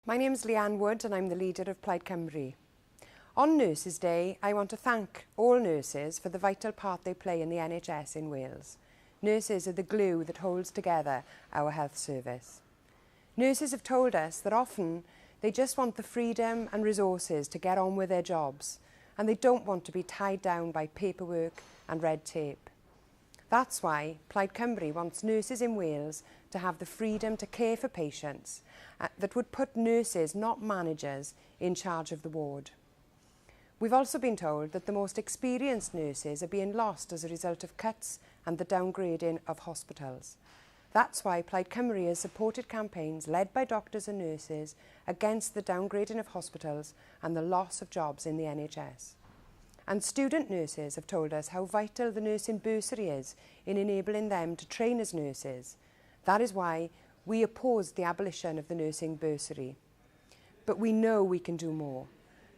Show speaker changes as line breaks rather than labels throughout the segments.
My name's Leanne Wood and I'm the leader of Plaid Cymru. On Nurses Day, I want to thank all nurses for the vital part they play in the NHS in Wales. Nurses are the glue that holds together our health service. Nurses have told us that often they just want the freedom and resources to get on with their jobs, and they don't want to be tied down by paperwork and red tape. That's why Plaid Cymru wants nurses in Wales to have the freedom to care for patients that would put nurses, not managers, in charge of the ward. We've also been told that the most experienced nurses are being lost as a result of cuts and the downgrading of hospitals. That's why Plaid Cymru has supported campaigns led by doctors and nurses against the downgrading of hospitals and the loss of jobs in the NHS. And student nurses have told us how vital the nursing bursary is in enabling them to train as nurses. That is why we opposed the abolition of the nursing bursary. But we know we can do more.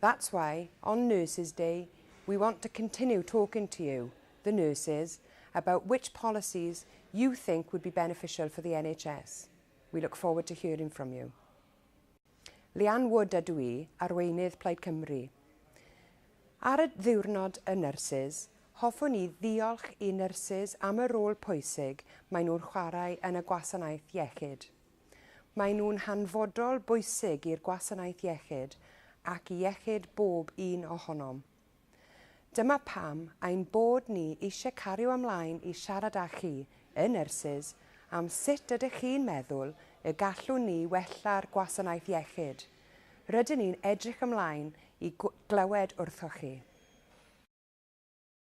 That's why, on Nurses Day, we want to continue talking to you, the nurses, about which policies you think would be beneficial for the NHS. We look forward to hearing from you. Leanne Wood ydw i, arweinydd Plaid Cymru. Ar y ddiwrnod y nyrsys, hoffwn i ddiolch i nyrsys am y rôl pwysig maen nhw'n chwarae yn y gwasanaeth iechyd. Maen nhw'n hanfodol bwysig i'r gwasanaeth iechyd ac i iechyd bob un ohonom. Dyma pam ein bod ni eisiau cario ymlaen i siarad â chi, y nyrsys, am sut ydych chi'n meddwl y gallwn ni wella'r gwasanaeth iechyd. Rydyn ni'n edrych ymlaen i glywed wrthoch chi.